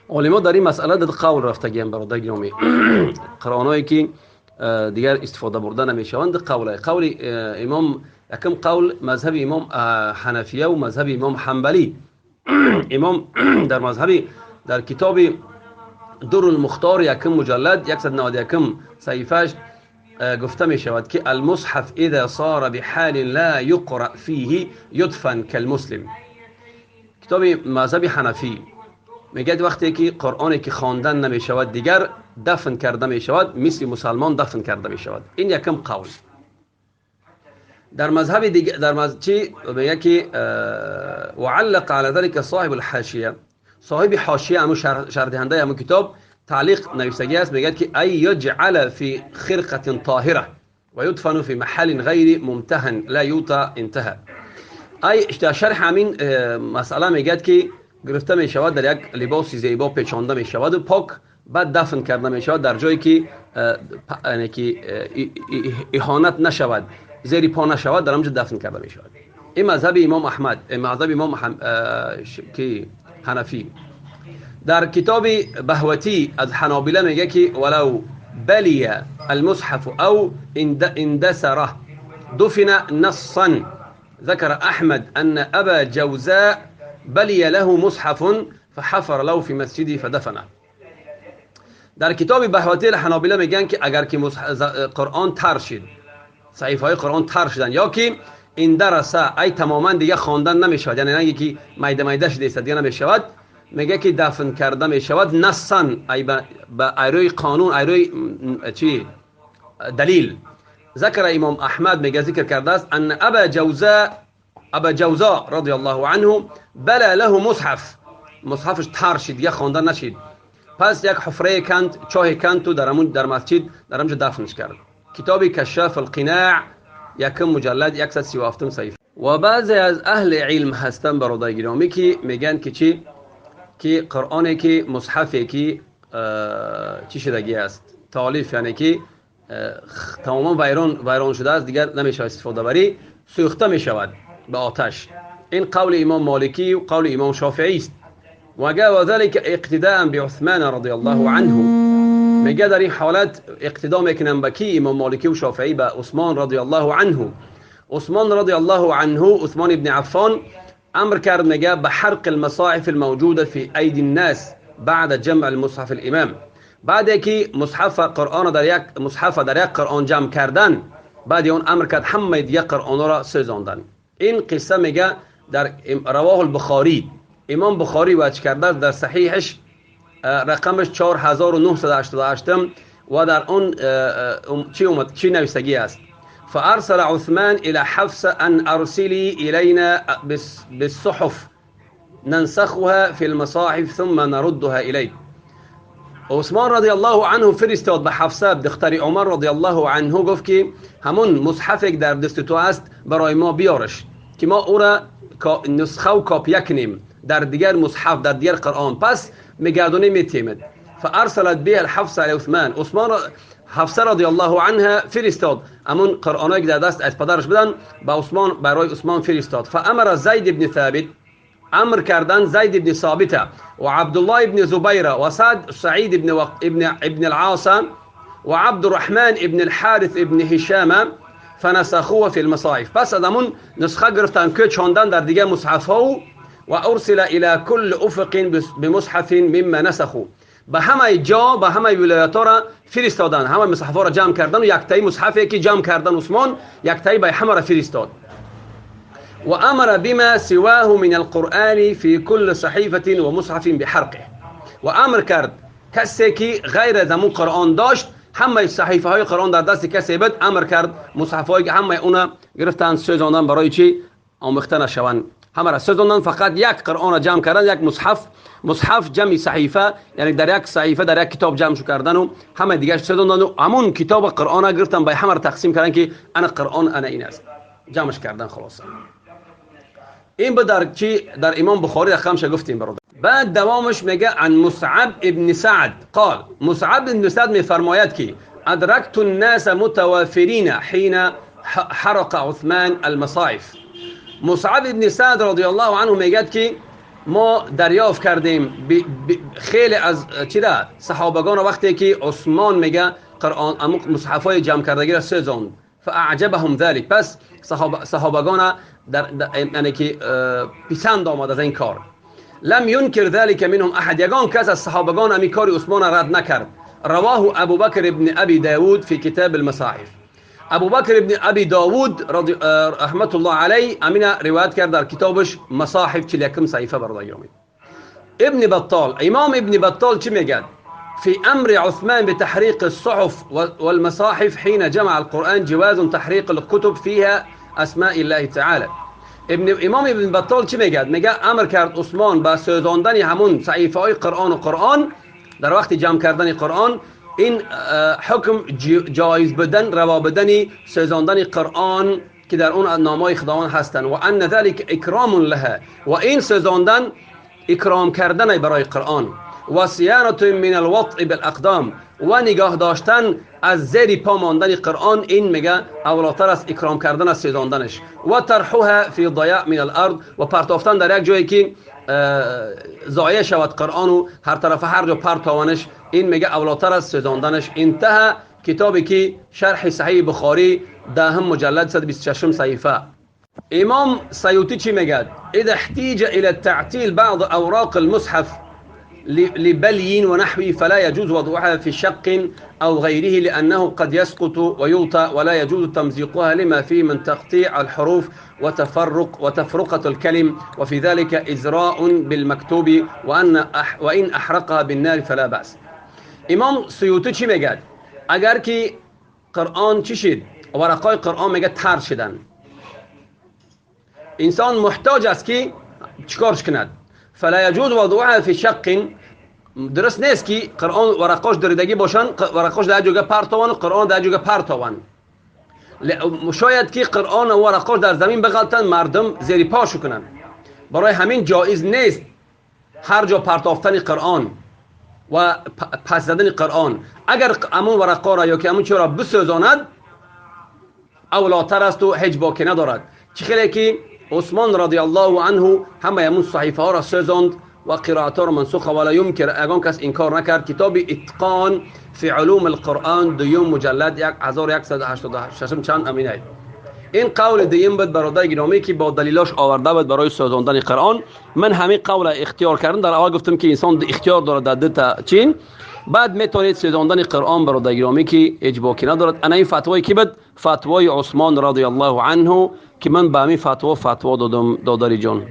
Олимо дар ин масъала ду қавл рафтагиам, бародар гиромӣ. Қуръонҳое ки дигар истифода бурда намешаванд, ду қавл. Қавли имом якум қавл мазҳаби имом ҳанафия ва мазҳаби имом ҳанбалӣ. Имом дар мазҳаби дар китоби Дурул-Мухтор якум муҷаллад 191 саҳифааш гуфта мешавад ки المصحف إذا صار بحال لا يقرأ فيه يدفن كالمسلم. Китоби мазҳаби ҳанафӣ мегӯяд, вақте ки қуръоне ки хондан намешавад, дигар дафн карда мешавад, мисли мусалмон дафн карда мешавад. Ин якум қавл. Дар мазҳаби дигар дар чӣ мегӯяд ки وعلق على ذلك صاحب الحاشية. Соҳиби ҳошия, ҳамун шарҳдиҳандаи ҳамун китоб таълиқ навиштагӣ аст, мегӯяд ки أي يجعل في خرقة طاهرة ويدفن في محل غير ممتهن لا يوطى. انتهى. ай дар шарҳи ҳамин масъала мегӯяд ки гирифта мешавад, дар як либоси зебо печонда мешаваду пок, баъд дафн карда мешавад дар ҷое ки ки иҳонат нашавад, зери по нашавад, дар ҳамҷо дафн карда мешавад. Ин мазҳаби имом Аҳмад, мазҳаби имом ки ҳанафӣ. Дар китоби Баҳватӣ аз ҳанобила мегӯяд ки ولو بلي المصحف أو اندثر دفن نصا. ذكر أحمد أن أبا جوزاء بلي له مصحف فحفر له في مسجده فدفنه. Дар китоби Баҳватӣ ҳанобила мегӯянд ки агар ки қуръон тар шид, саҳифаҳои қуръон тар шуданд ё ки اندرس, ай тамоман дига хондан намешавад, яъне ранге ки майда майда шуда дига намешавад, мегӯяд ки дафн карда мешавад نصا, ай ба айрӯи қонун, айрӯи чи далил. ذكر имом Аҳмад мега зикр кардааст أن أبا جوزاء, أبا جوزاء رضي الله عنه بلى له مصحف, мусҳафаш тар шид, дига хонда нашид, пас як ҳуфрае канд, чоҳе канд, ту дар ҳамун дар масҷид дар ҳамҷо дафнш кард. Китоби Кашаф алқинаъ, якум муҷаллад, 137 саҳифа. Ва баъзе аз аҳли илм ҳастанд, бародари гиромӣ, ки мегӯянд ки чӣ ки қуръоне ки мусҳафе ки чӣ шудагӣ аст, таолиф, яъне ки тамоман вайрон шудааст, дигар намешавад истифодабарӣ, сӯхта мешавад ба оташ. Ин қавли имом Моликӣ, қавли имом Шофиист. وذلك اقتداء بعثمان رضي الله عنه. میگه در این حالت اقتدا میکنن به کی؟ امام مالکی و شافعی به عثمان رضي الله عنه. عثمان رضي الله عنه, عثمان ابن عفان امر کرد, میگه بحرق المصاحف الموجوده في ايدي الناس بعد جمع المصحف الامام. بعد که مصحف قرآن در یک مصحف در یک قرآن جمع کردن، بعد اون امر کرد همه دیگه قرآن را سوزاندن. این قصه میگه در رواه البخاری, امام بخاری وجه کرده در صحیحش، رقمش 4988 و در اون چی اومد، چی نوشتگی است؟ فارسل عثمان الى حفصه ان ارسلي الينا بالصحف ننسخها في المصاحف ثم نردها اليك. عثمان رضي الله عنه فرستاد به حفصه دختر عمر رضي الله عنه، گفت که همون مصحف در دست تو است برای ما بیارش که ما او را نسخه و کاپیه کنیم در دیگر مصحف، در دیگر قرآن، پس میگردونیم میتیمد. فارسلت به الحفصه على عثمان. عثمان حفصه رضي الله عنها فرستاد همون قرآنایی که در دست از پدرش بدن به عثمان، برای عثمان فرستاد. فامر زید بن ثابت, امر کردن زید بن ثابت و عبدالله بن زبیر و سعید ابن العاص و عبد الرحمن ابن الحارث ابن هشام فنسخوه في المصاحف. پس از همون نسخه گرفتن که چاندن در دیگه مصحف ها و ارسل الى كل افق بمصحف مما نسخوا. به همه جا، به همه ولایت ها را فرستادن، همه مصحف ها را جمع کردن و یک تایی مصحفی که جمع کردن عثمان یک تایی به همه را فرستاد. وأمر بما سواه من القرآن في كل صحيفة ومصحف بحرقه. و امر کرد کسی که غیر از همون قرآن داشت، همه صحیفه های قرآن در دست کسی بود، امر کرد مصحف های همه اونا گرفتن سوزاندن. برای چی؟ آمیخته نشوند. همه را سوزاندن، فقط یک قرآن را جمع کردن، یک مصحف. مصحف جمع صحیفه، یعنی در یک صحیفه، در یک کتاب جمع شو کردن و همه دیگه سوزاندن و همون کتاب قرآن را گرفتن به همه را تقسیم کردن که انا قرآن انا این است، جمعش کردن. خلاصه این به در چی؟ در امام بخاری رقمش گفتیم برادر. بعد دوامش میگه عن مصعب ابن سعد قال, مصعب ابن سعد میفرماید که ادركت الناس متوافرين حين حرق عثمان المصاحف. مصعب ابن سعد رضي الله عنه میگه که ما دریافت کردیم خیلی از چرا صحابگان وقتی که عثمان میگه قرآن مصحفای جمع کردگی را سوزاند، فاعجبهم ذلك، پس صحابگان در یعنی که پسند آمد از این کار. لم ينكر ذلك منهم احد، یگان کس از صحابگان امی کار عثمان رد نکرد. رواه ابو بکر ابن ابی داود فی کتاب المصاحف. ابو بکر ابن ابی داود رحمت الله علیه امین روایت کرد در کتابش مصاحف 41 صحیفه برادر گرامی. ابن بطال، امام ابن بطال چی میگه؟ في أمر عثمان بتحريق الصحف والمصاحف حين جمع القرآن جواز تحريق الكتب فيها أسماء الله تعالى. امام ابن بطال چی میگه؟ میگه امر کرد عثمان با سوزاندن همون صحیفه های قرآن و قرآن در وقت جمع کردن قرآن، این حکم جایز بدن، روا بدن سوزاندن قرآن که در اون نامای خداوند هستند، و ان ذلك اکرام لها، و این سوزاندن اکرام کردن برای قرآن، و صیانة من الوطء بالاقدام، و نگاه داشتن از زیر پا ماندن قرآن، این میگه اولاتر از اکرام کردن از سوزاندنش، و طرحها فی ضیاع من الارض، و پرتافتن در یک جایی که ضایع شود قرآن و هر طرف هر جا پرتاونش، این میگه اولاتر از سوزاندنش. انتهى کتابی که شرح صحیح بخاری 10 مجلد 126 صحیفه. امام سیوطی چی میگه؟ اذا احتیج الى التعتیل بعض اوراق المصحف لبلي ونحوه فلا يجوز وضعها في شق أو غيره لأنه قد يسقط ويوطى، ولا يجوز تمزيقها لما فيه من تقطيع الحروف وتفرقة الكلم، وفي ذلك إزراء بالمكتوب، وإن أحرقها بالنار فلا بأس. امام سیوطی چی میگه؟ اگر که قرآن چی شد، ورقای قرآن میگه تر شدن، انسان محتاج است که چیکارش کند؟ فلا يجوز وضعها في شق، درست نیست که قرآن ورقاش دریدگی باشن، ورقاش در جوگه پرتوان و قرآن در جوگه پرتوان. شاید که قرآن و ورقاش در زمین بغلطن، مردم زیر پاشو کنن. برای همین جایز نیست هر جا پرتافتن قرآن و پس زدن قرآن. اگر امون ورقا را یا که امون چی را بسوزاند اولاتر است و هیچ باکی ندارد. چه خیلی که عثمان رضی الله عنه همه امون صحیفه ها را سوزاند و قرائت را منسوخ ولا يمکن، اگان کس انکار نکرد. کتاب اتقان فی علوم القرآن دوم مجلد 1186 چند امینه. این قول دیم بود برادر گرامی که با دلیلاش آورده بود برای سوزاندن قرآن. من همین قول اختیار کردم. در اول گفتم که انسان اختیار داره در دو تا چین، بعد میتونید سوزاندن قرآن برادر گرامی که اجباکی ندارد. انا این فتوای کی بود؟ فتوای عثمان رضی الله عنه که من به همین فتوا دادم دادری جان.